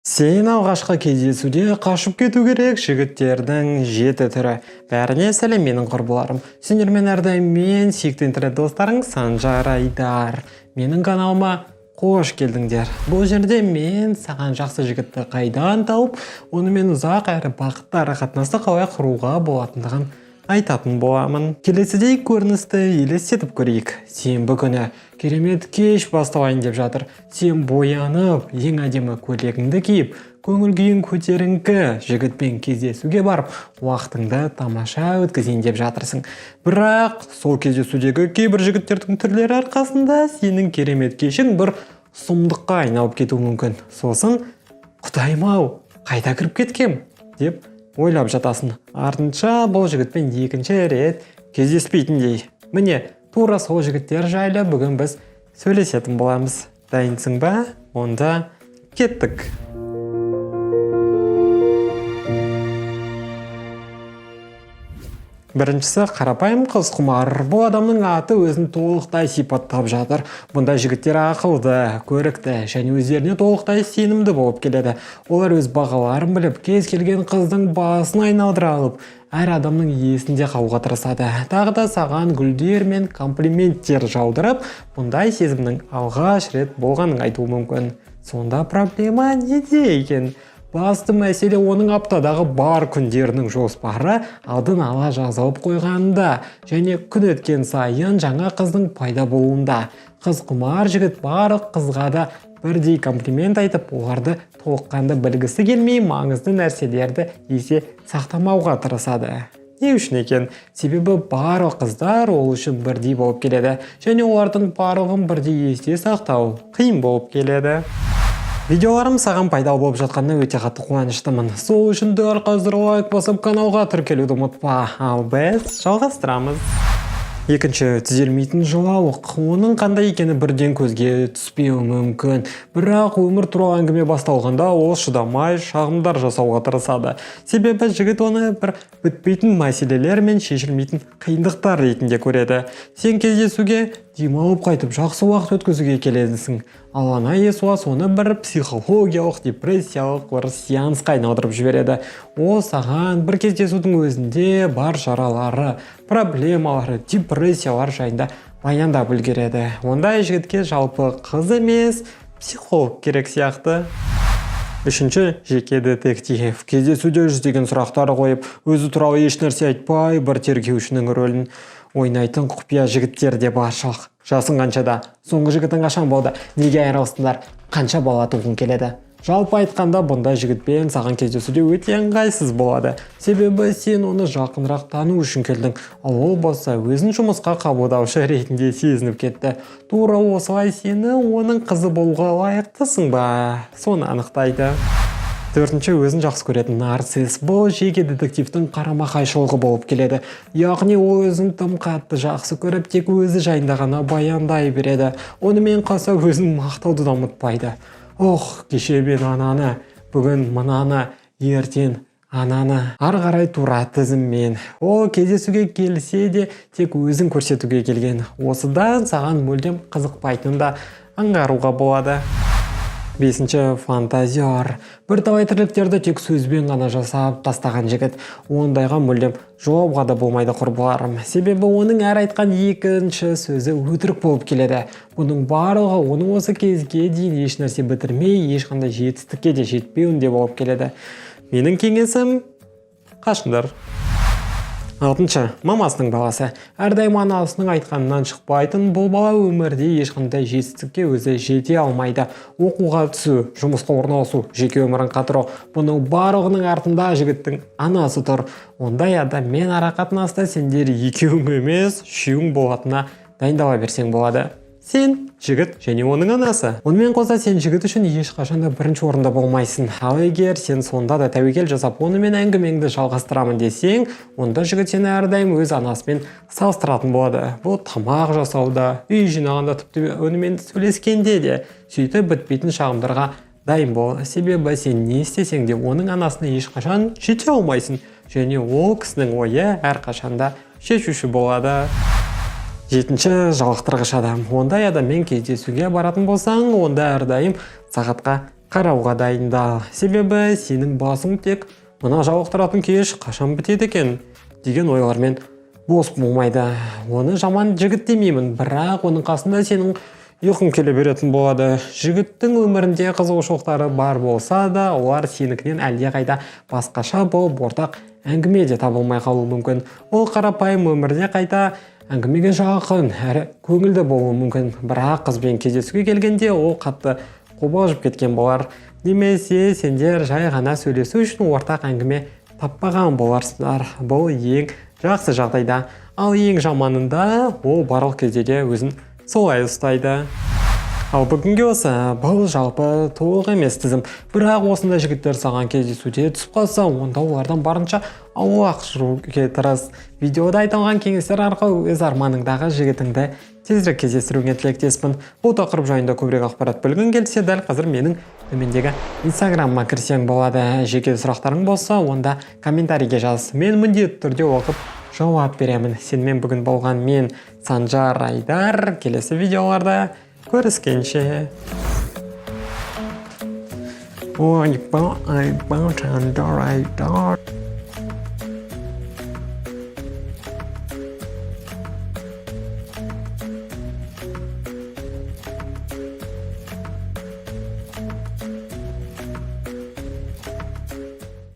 Сен алғашқы кездесуде қашып кету керек жігіттердің 7 түрі. Бәріне сәлем, менің құрбыларым. Сендермен әрдайым мен, сүйікті интернет достарың Санжар Айдар. Менің каналыма қош келдіңдер. Бұл жерде мен саған жақсы жігітті қайдан тауып, онымен ұзақ әрі бақытты ара-қатынасты қалай құруға болатындығын айтатын боламын. Келесідей көріністі елестетіп көрейік. Сенбі күні керемет кеш басталайын деп жатыр. Сен боянып, ең әдемі көйлегіңді киіп, көңіл күйің көтеріңкі жігітпен кездесуге барып, уақытыңды тамаша өткізейін деп жатырсың. Бірақ сол кездесудегі кейбір жігіттердің түрлері арқасында сенің керемет кешің бір сұмдыққа айналып кетуі мүмкін. Сосын, құдайым-ау, қайда кіріп кеткем деп ойлап жатасың. Артынша бұл жігітпен екінші рет кездеспейтіндей. Міне, тура сол жігіттер жайлы бүгін біз сөйлесетін боламыз. Дайынсың ба? Онда кеттік. Біріншісі қарапайым қыз құмар. Бұл адамның аты өзін толықтай сипаттап жатыр. Бұндай жігіттер ақылды, көрікті және өздеріне толықтай сенімді болып келеді. Олар өз бағаларын біліп, кез келген қыздың басын айналдыра алып, әр адамның есінде қалуға тырысады. Тағы да саған гүлдер мен комплименттер жаудырып, бұндай сезімнің алғаш рет болғанын айтуы мүмкін. Сонда проблема неде екен? Басты мәселе оның аптадағы бар күндерінің жоспары алдын ала жазылып қойғанында және күн өткен сайын жаңа қыздың пайда болуында. Қыз құмар жігіт барлық қызға да бірдей комплимент айтып, оларды толыққанды білгісі келмей, маңызды нәрселерді есе сақтамауға тырысады. Не үшін екен? Себебі барлық қыздар ол үшін бірдей болып келеді және олардың барлығын бірдей есте сақтау қиын болып келеді. Видеоларым саған пайдалы болып жатқанына өте қатты қуаныштымын. Сол үшін дәл қазір лайк басып, каналға тіркелуді ұмытпа. Ал біз жалғастырамыз. Екінші, түзелмейтін жылауық. Оның қандай екені бірден көзге түспеуі мүмкін. Бірақ өмір туралы әңгіме басталғанда ол шыдамай шағымдар жасауға тырысады. Себебі жігіт оны бір бітпейтін мәселелер мен шешілмейтін қиындықтар ретінде көреді. Сен кездесуге демалып қайтып, жақсы уақыт өткізуге келесің. Ал ана Есуас оны бір психологиялық, депрессиялық бір сеансқа айналдырып жібереді. Ол саған бір кездесудің өзінде бар жаралары, проблемалары, депрессиялар жайында баяндап үлгереді. Ондай жігітке жалпы қыз емес, психолог керек сияқты. Үшінші, жеке детектив. Кездесуде жүздеген сұрақтар қойып, өзі туралы еш нәрсе айтпай, бір тергеушінің рөлін ойнайтын құпия жігіттер де баршылық. Жасың қаншада? Соңғы жігітің қашан болды? Неге айырылыстыңдар? Қанша бала туғың келеді? Жалпы айтқанда, бұндай жігітпен саған кездесуде өте ыңғайсыз болады. Себебі сен оны жақынырақ тану үшін келдің, ал ол болса өзін жұмысқа қабылдаушы ретінде сезініп кетті. Тура осылай сені оның қызы болуға лайықтысың ба? Соны анықтайды. Төртінші, өзін жақсы көретін нарцисс. Бұл жеке детективтің қарама-қайшылығы болып келеді. Яғни ол өзін тым қатты жақсы көріп, тек өзі жайында ғана баяндай береді. Онымен қоса өзін мақтауды да ұмытпайды. Ох, кеше мен ананы, бүгін мынаны, ертең ананы. Ары қарай тура тізіммен. Ол кездесуге келсе де тек өзін көрсетуге келген. Осыдан саған мүлдем қызықпайтынын да аңғаруға болады. Бесінші, фантазер. Бірталай тірліктерді тек сөзбен ғана жасап тастаған жігіт. Ондайға мүлдем жауапқа да болмайды, құрбыларым. Себебі оның әр айтқан екінші сөзі өтірік болып келеді. Бұның барлығы оның осы кезге дейін еш нәрсе бітірмей, ешқандай жетістікке де жетпеуінде болып келеді. Менің кеңесім, қашыңдар. Алтыншы, мамасының баласы. Әрдайым анасының айтқанынан шықпайтын бұл бала өмірде ешқандай жетістікке өзі жете алмайды. Оқуға түсу, жұмысқа орналасу, жеке өмірін қатыру. Бұның барлығының артында жігіттің анасы тұр. Ондай адаммен ара-қатынаста сендер екеуің емес, үшеуің болатынына дайындала берсең болады. Сен, жігіт және оның анасы. Онымен қоса сен жігіт үшін ешқашан да бірінші орында болмайсың. Ал егер сен сонда да тәуекел жасап, онымен әңгімеңді жалғастырамын десең, онда жігіт сені әрдайым өз анасымен салыстыратын болады. Бұл тамақ жасауда, үй жинағанда, тіпті онымен сөйлескенде де. Сөйтіп бітпейтін шағымдарға дайын бол. Себебі сен не істесең де оның анасына ешқашан жете алмайсың. Және ол кісінің ойы әрқашанда шешуші болады. Жетінші, жалықтырғыш адам. Ондай адаммен кездесуге баратын болсаң, онда әрдайым сағатқа Қарауға дайындал, себебі сенің басың тек «мына жалықтыратын кеш қашан бітеді екен» деген ойлармен бос болмайды. Оны жаман жігіт демеймін, бірақ оның қасында сенің ұйқың келе беретін болады. Жігіттің өмірінде қызығушылықтары бар болса да, олар сенікінен әлдеқайда басқаша болып, ортақ әңгіме де табылмай қалуы мүмкін. Ол қарапайым өмірде қайта әңгімеге жақын әрі көңілді болуы мүмкін, бірақ қызбен кездесуге келгенде ол қатты қобалжып кеткен болар немесе сендер жай ғана сөйлесу үшін ортақ әңгіме таппаған боларсыңдар. Бұл ең жақсы жағдайда. Ал ең жаманында ол барлық кезде де өзін солай ұстайды. Ал бүгінге осы. Бұл жалпы толық емес тізім, бірақ осындай жігіттер саған кездесуде түсіп қалса, онда олардан барынша аулақ жүруге тырыс. Видеода айтылған кеңестер арқылы өз арманыңдағы жігітіңді тезірек кездестіруіңе тілектеспін. Бұл тақырып жайында көбірек ақпарат білгің келсе, дәл қазір менің төмендегі Инстаграмыма кірсең болады. Жеке сұрақтарың болса, онда комментарийге жаз, мен міндетті түрде оқып, жауап беремін. Сенімен бүгін болған мен, Санжар Айдар. Келесі видеоларда көріскенше. Ойбай, Санжар Айдар.